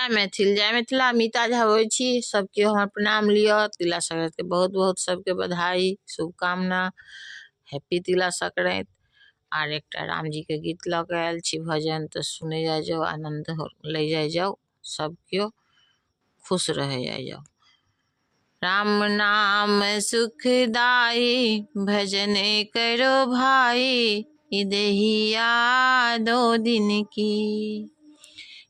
जय मैथिल, जय मिथिला। मीता झा बजै छी। सबके हमर प्रणाम लिअ। तिला संक्रान्तिके बहुत बहुत सबके बधाई, शुभकामना, हैप्पी तिला संक्रान्ति। आर एकटा रामजीके गीत लऽ कऽ आयल छी भजन, तऽ सुनै जाइ जाउ, आनन्द लै जाइ जाउ, सब केओ खुश रहै जाइ जाउ। राम नाम सुखदाई, भजन करो भाई, ई देहिया दो दिन की।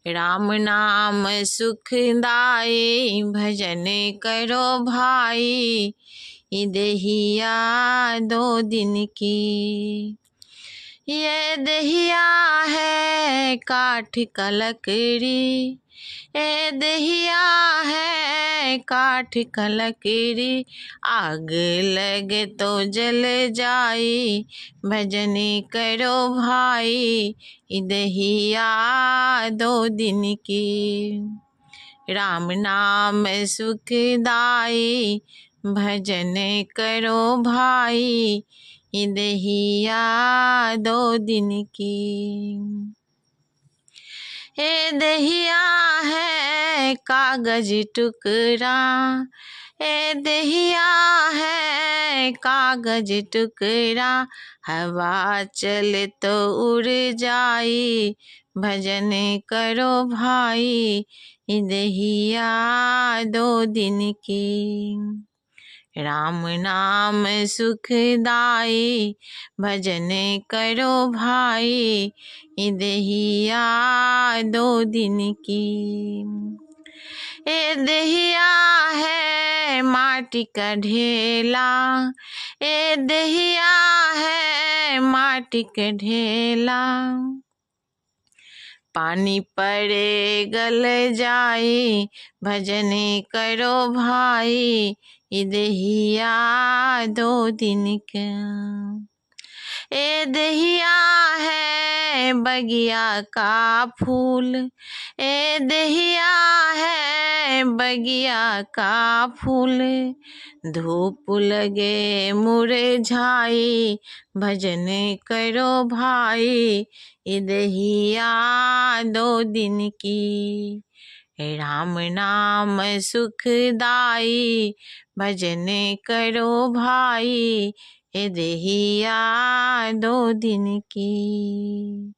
राम नाम सुखदाई, भजन करो भाई, ई देहिया दो दिन की। ये दहिया है काठ का लकड़ी, ये दहिया है काठ का लकड़ी, आग लगे तो जल जाई, भजन करो भाई, ई दहिया दो दिन की। राम नाम सुखदाई, भजन करो भाई, ई दहिया दो दिन की। ए दहिया है कागज टुकड़ा, ए दहिया है कागज टुकड़ा, हवा चले तो उड़ जाई, भजन करो भाई, ई दहिया दो दिन की। राम नाम सुखदाई, भजन करो भाई, ई दहिया दो दिन की। ए दहिया है माटी का ढेला, ए दहिया है माटी के ढेला, पानी पड़े गल जाई, भजन करो भाई, ई दहिया दो दिन के। ए दहिया है बगिया का फूल, ए दहिया है बगिया का फूल, धूप लगे मुरझाई, भजन करो भाई, ई दहिया दो दिन की। राम नाम सुखदाई, भजन करो भाई, ए दहिया दो दिन की।